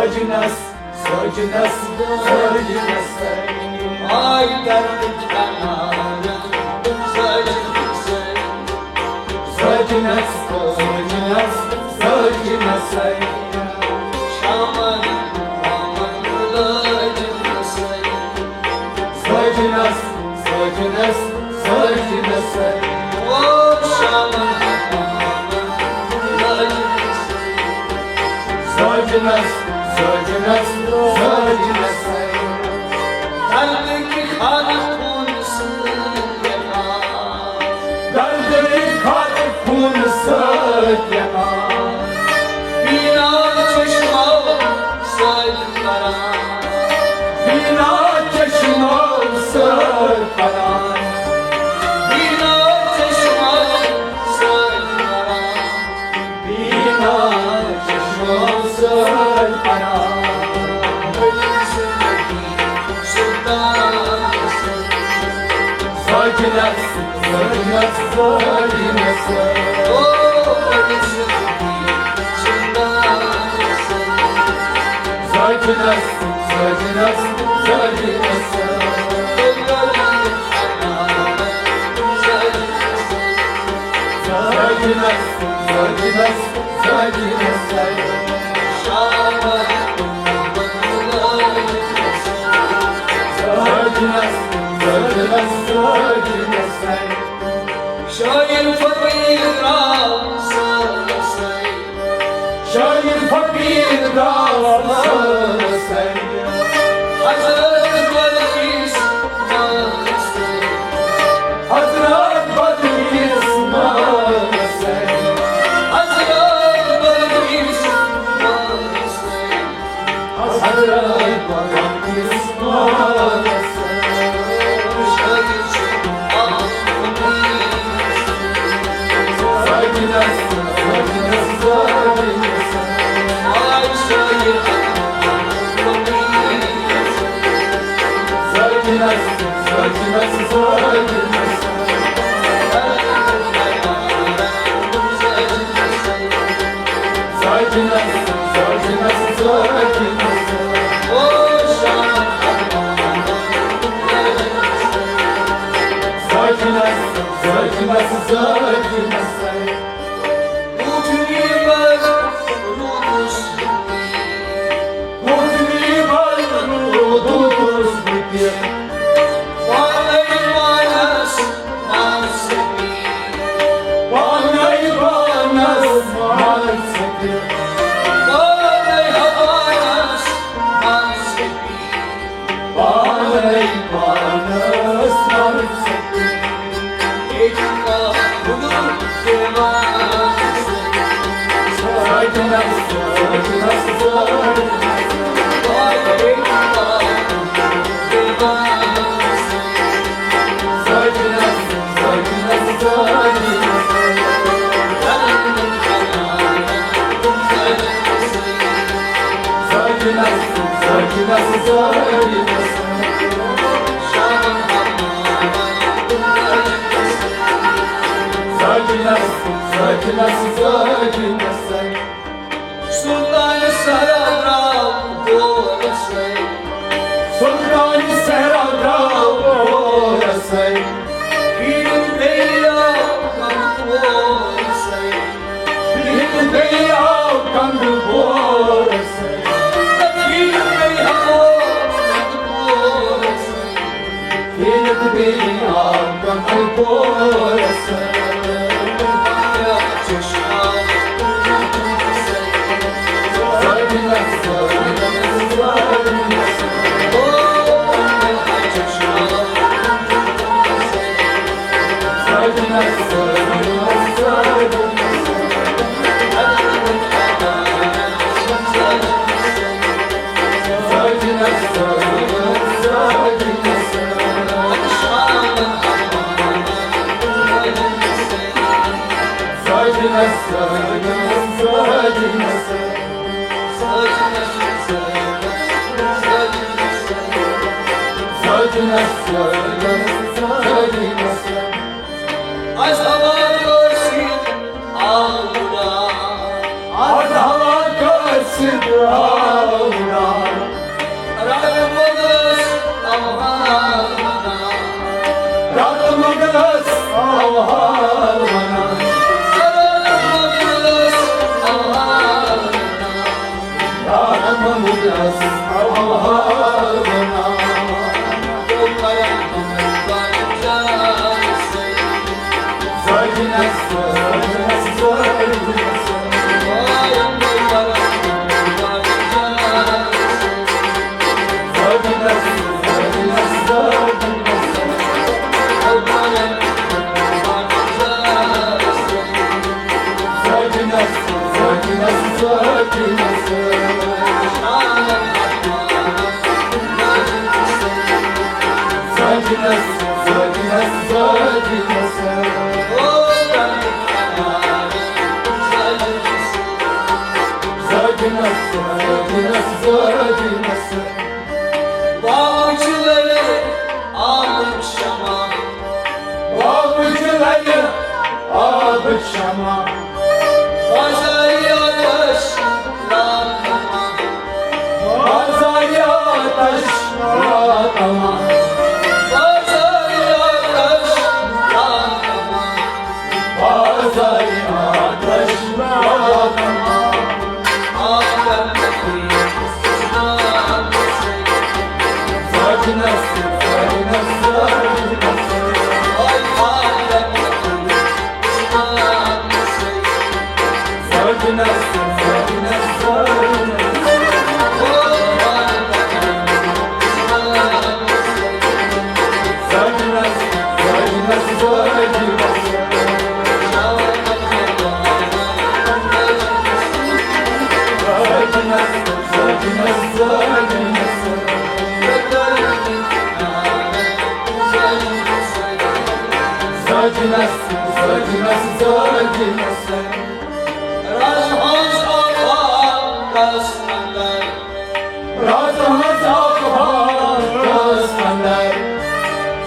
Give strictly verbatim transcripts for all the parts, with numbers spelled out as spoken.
سجنس، سجنس، سجنس، I درد کھنان، سجنس، سجنس، سجنس، سجنس، شامن، شامن، سجنس۔ سجنس، سجنس، سجنس۔ او شامن، سجنس، سجنس، سجنس۔ دردٕکۍ خط خوٗنہٕ سۭتۍ لیکھان۔ دردٕکۍ خط خوٗنہٕ سۭتۍ لیکھان۔ بینا چشمو سۭتۍ کران۔ بینا چشمو سۭتۍ پران۔ بینا چشمو سۭتۍ پران۔ بینا چشمو سۭتۍ پران۔ سلطان سجنس، سجنس، سجنس۔ او سجنس، سجنس، سجنس۔ سجنس، سجنس، سجنس۔ سجنس، سجنس، سجنس۔ شاعر فقیر درٛاو سٲلسٕے۔ شاعر فقیر درٛاو سٲلسٕے۔ حضرت بلقیس مٲلسٕے۔ حضرت بلقیس مٲلسٕے۔ حضرت بلقیس مٲلسٕے۔ حضرت بلقیس مٲلسٕے۔ سجنس، سجنس، سجنس۔ سجنس، سجنس، سجنس۔ سجنس، سجنس، سجنس۔ سجنس، سجنس، سجنس۔ وُچھنی بس روٗدُس بہٕ۔ وُچھنی بس روٗدُس بہٕ۔ پانے پانس منٛز۔ پانے پانس منٛز۔ پانے پانس منٛز۔ پانے پانس منٛز۔ سجنس، سجنس، سجنس۔ سلطان صحرا درٛاو گورسٕے۔ سلطان صحرا درٛاو گورسٕے۔ پھیٖرِتھ بیٚیہِ آو کمزورسٕے۔ پھیٖرِتھ بیٚیہِ آو کمزورسٕے۔ پھیٖرِتھ بیٚیہِ آو کمزورسٕے۔ ییٚلہِ تہِ بیٚیہِ آو کانٛہہ پورس۔ از ہوا قاصد آو۔ از ہوا قاصد آو۔ باغچہِ لرِ آبٕچ شمع، باغچہِ لرِ آبٕچ شمع، بازاری آتش لال تمام، بازاری آتش لال تمام، بازاری آتش لال تمام، بازاری آتش لال تمام. رازٕ ہٕنٛز آفاق رس اندر، رازٕ ہٕنٛز آفاق رس اندر،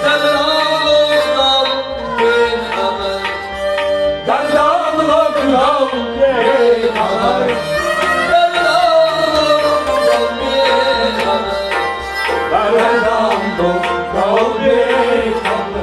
دردام لوگ گل بے خبر، دردام لوگ گل بے خبر، دردام لوگ گل بے خبر.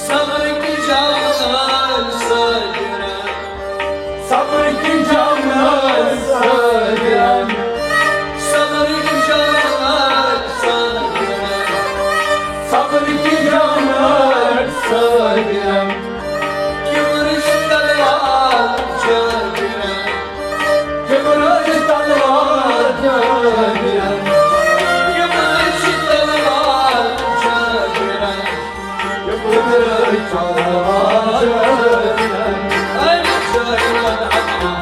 صبر کی جان ساجرا، صبر کی جان ساجرا، صبر کی جان ساجرا، صبر کی جان ساجرا. کبرٕچ تلوار جٲبِرن، کبرٕچ تلوار جٲبِرن، کبرٕچ تلوار جٲبِرن، کبرٕچ تلوار جٲبِرن. اَمہِ جایہِ پتہٕ اَتھ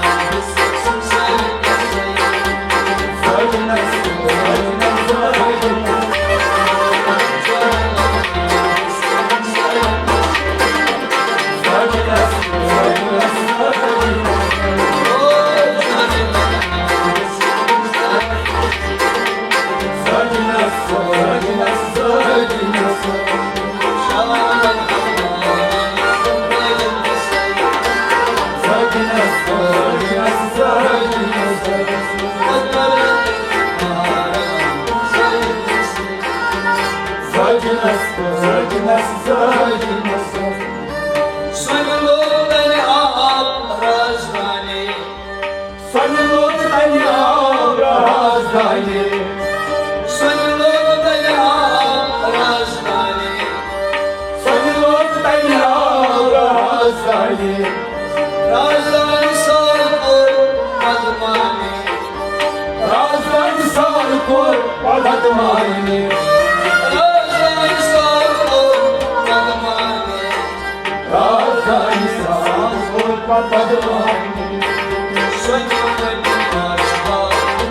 سۄنہٕ لوٚت تَنہِ آب رازدانہِ، سۄنہٕ لوٚت تَنہِ آب رازدانہِ، سۄنہٕ لوٚت تَنہِ آب رازدانہِ، سۄنہٕ لوٚت تَنہِ آب رازدانہِ. رازدانہِ سال کوٚر پدمانہِ، رازدانہِ سال کوٚر پدمانہِ، رازدانہِ سال کوٚر پدمانہِ، رازدانہِ سال کوٚر پدمانہِ. سۄنہٕ لوٚت تَنہِ آب رازدانہِ.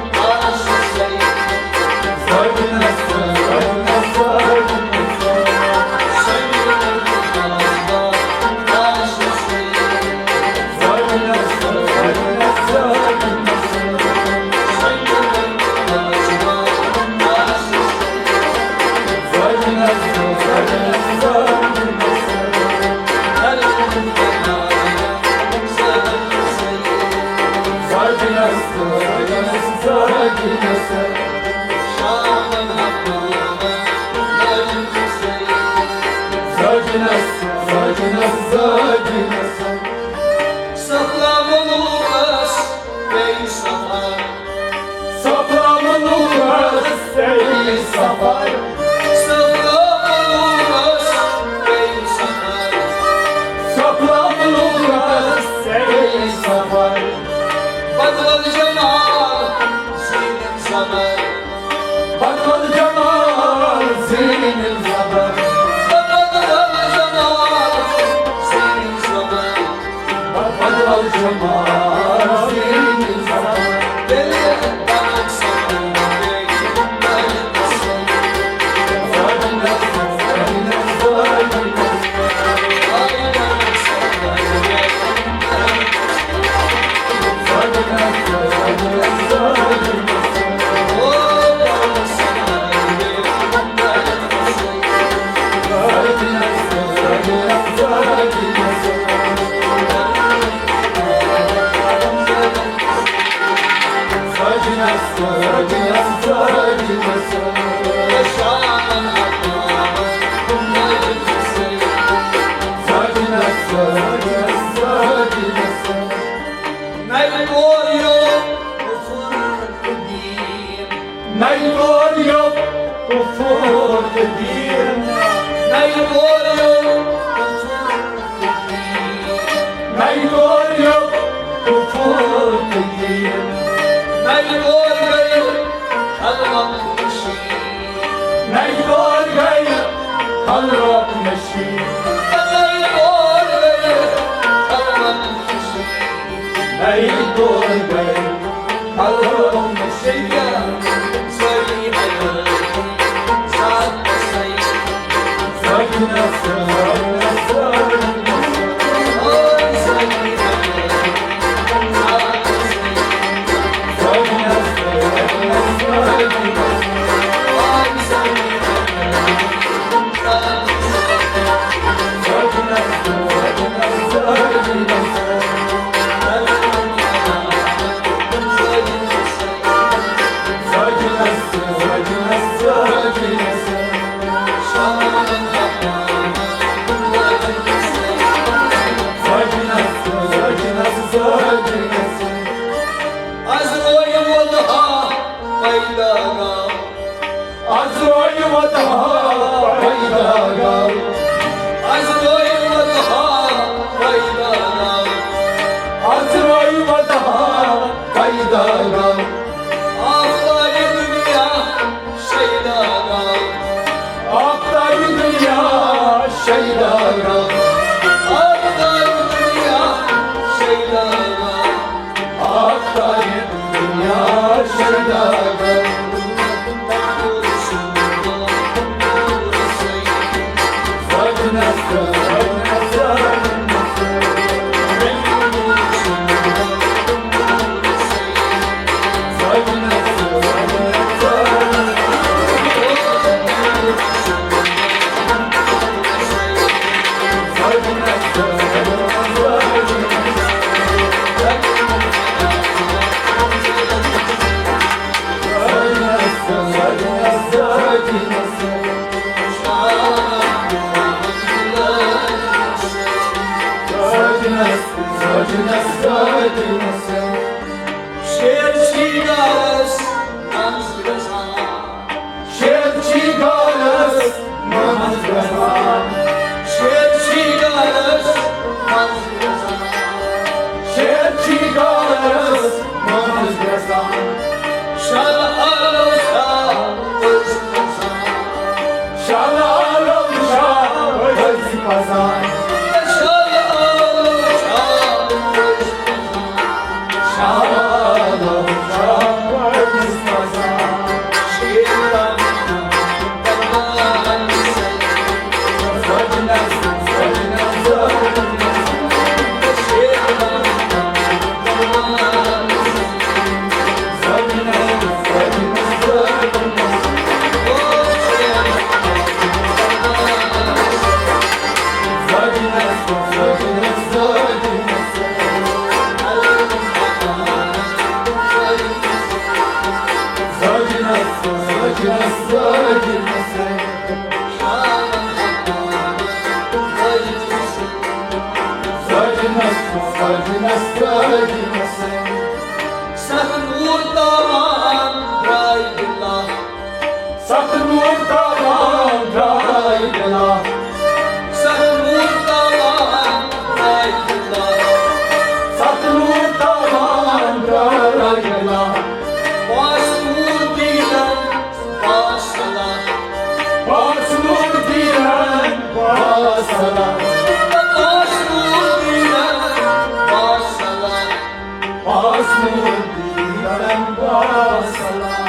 آسمون دیٖدن باسلام۔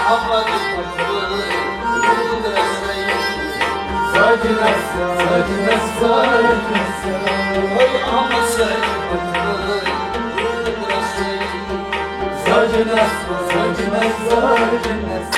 احمد پتھر روٗد رسٲیی۔ سجنس، سجنس، سجنس۔ اے احمد صٲب پتھر روٗد رسٲیی۔ سجنس، سجنس، سجنس۔